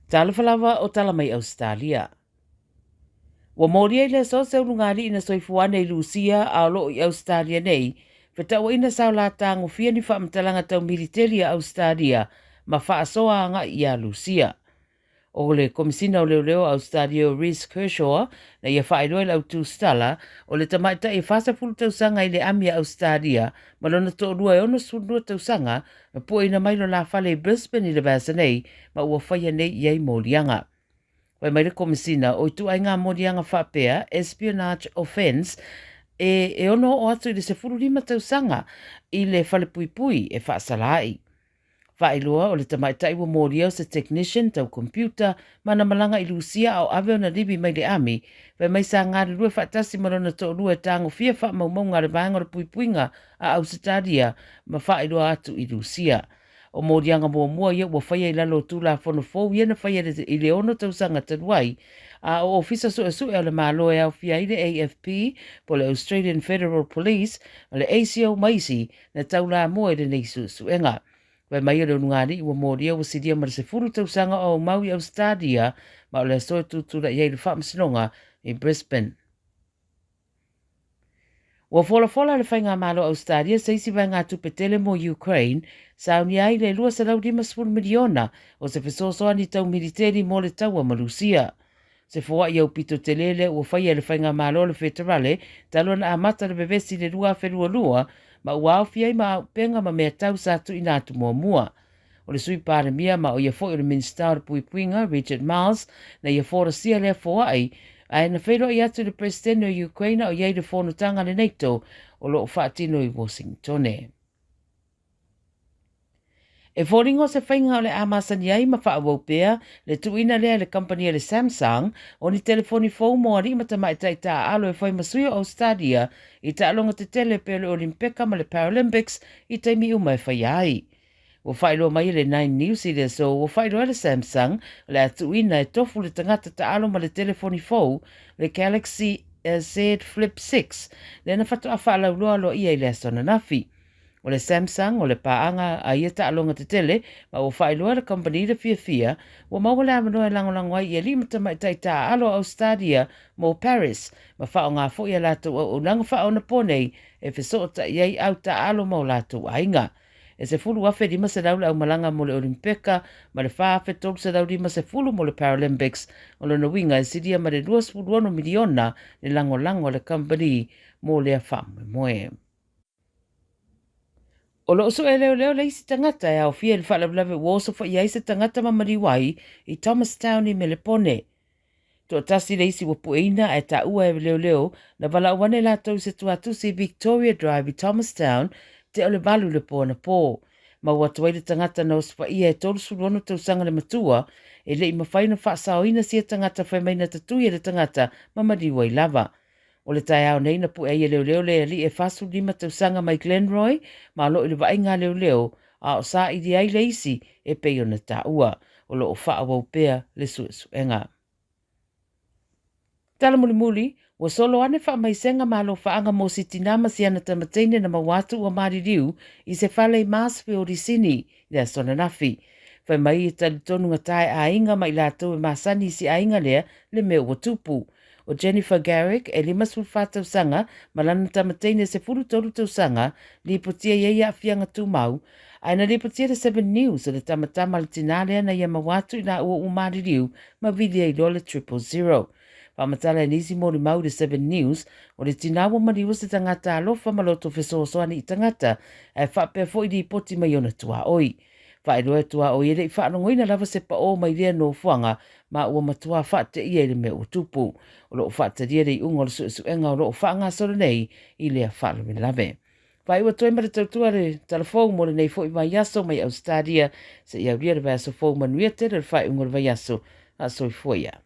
Talofa lava o tala mai Ausetalia. Ua molia i le aso se ulugalii na soifua ane i Lusia a o loo i Ausetalia nei, fetauaina sa o la tagofia ni faamatalaga tau militeli a Ausetalia ma faasoa agai ia Lusia. O le Komisina o Leoleo a Ausetalia o Reece Kershaw na ia faailoa i le autusitala o le tamaitai e 40 tausaga i le ami a Ausetalia ma lona toalua e 62 tausaga na pueina mai lo la fale i Brisbane i le vaiaso nei ma ua faia nei i ai moliaga. Fai mai le Komisina o ituaiga moliaga faapea espionage offence e ono oo atu i le 15 tausaga i le falepuipui e faasala ai. Faailoa o le tamaitai ua molia o se technician tau computer ma na malaga i Lusia a o ave ona livi mai le ami, fai mai sa galulue faatasi ma lona toalua e tagofia faamaumauga a le Vaega o le Puipuiga a Ausetalia ma faailoa atu i Lusia. O moliaga muamua ia ua faia i lalo o Tulafono fou ia na faia i le 6 tausaga talu ai, a o Ofisa Suesue o le Malo e aofia ai le AFP po o le Australian Federal Police ma le ASIO ma isi na taulamua i lenei suesuega. Fai mai o le ulugalii ua molia ua silia ma le 10 tausaga o aumau i Ausetalia ma o le aso e tutulai ai le faamasinoga i Brisbane. Ua folafola le Faigamalo Ausetalia se isi vaegatupe tele mo Ukraine, saunia ai le 250 miliona o se fesoasoani tau militeli mo le taua ma Lusia. Se foai aupito tele lea ua faia e le Faigamalo a le Feterale talu ona amata le vevesi i le 2022 ma ua aofia ai ma auupega ma mea tau sa tuuina atu muamua. O le Sui Palemia ma o ia foi o le Minisita o le Puipuiga, Richard Marles, na ia folasia lea foai, ae na feiloai atu i le Peresetene o Ukraine a o i ai le fonotaga a le NATO o lo o faatino i Washingtone. E foliga o se faiga o le a masani ai ma faaauau pea le tuuina lea e le kamupani a le Samsung o ni telefoni fou mo alii ma tamaitai taaalo e fai ma sui o Ausetalia i taaloga tetele e pei o le Olimpeka ma le Paralympics i taimi uma e faia ai. Ua faailoa mai e le Nine News i le aso ua faailoa e le Samsung o le a tuuina e tofu le tagata taalo ma le telefoni fou le Galaxy Z Flip 6 lea na faatoa faalauiloa aloaia i le aso ananafi. O le Samsung o le paaga a ia taaloga tetele ma ua faailoa e le kamupani le fiafia ua maua le avanoa e lagolago ai i alii ma tamaitai taaalo a Ausetalia mo Paris ma faaaoga foi a latou auaunaga faaonaponei e fesootai ai au taaalo ma o latou aiga. E 10,500 le aumalaga mo le Olimpeka ma le 4,350 mo le Paralympics, o lona uiga e silia ma le 26 miliona le lagolago a le kamupani mo lea faamoemoe. O lo o sue leoleo le isi tagata e aofia i le faalavelave ua osofaia ai se tagata ma maliu ai i Thomastown i Melepone. Toatasi le isi ua pueina ae taua e leoleo na valaau ane latou i se tuatusi i Victoria Drive i Thomastown tea o le 8 i le po anapo. Maua atu ai le tagata na osofaia e 36 tausaga le matua, e le i mafai ona faasaoina sia tagata fai mai na tatui e le tagata ma maliu ai lava. O le taeao nei na pue ai e leoleo le alii e 45 tausaga mai Glenroy ma o lo o i le vaaiga a leoleo a o saili ai le isi e pei ona taua. O lo o faaauau pea le suesuega. Tala mulimuli, ua solo ane faamaisega ma alofaaga mo si tinā ma si ana tamateine na maua atu ua maliliu i se fale i Marsfield i Sini i le aso ananafi. Fai mai e talitonu gata e aiga ma i latou e masani i si aiga lea le mea ua tupu. O Jennifer Garrick, e 54 tausaga, ma lana tamateine 13 tausaga, lipotia i ai aafiaga tumau, ae na lipotia le Seven News o le tamatama a le tinā lea na ia maua atu i laua ua maliliu ma vili ai loa le 000. Faamatala e nisi molimau i le Seven News, o le tinā ua maliu o se tagata alofa ma loto fesoasoani i tagata, ae faapea foi lipoti mai ona tuaoi. Faailoa e tuaoi e le i faalogoina lava se paō mai lea nofoaga ma ua matua faateia i le mea ua tupu. O lo o faatalia le iuga o le suesuega o lo o faagasolo nei i lea faalavelave. Faaiu atu ai ma le tautua le tala fou mo lenei foi vaiaso mai Ausetalia seia aulia le vaiaso fou manuia tele le faaiuga o le vaiaso. A soifua ia.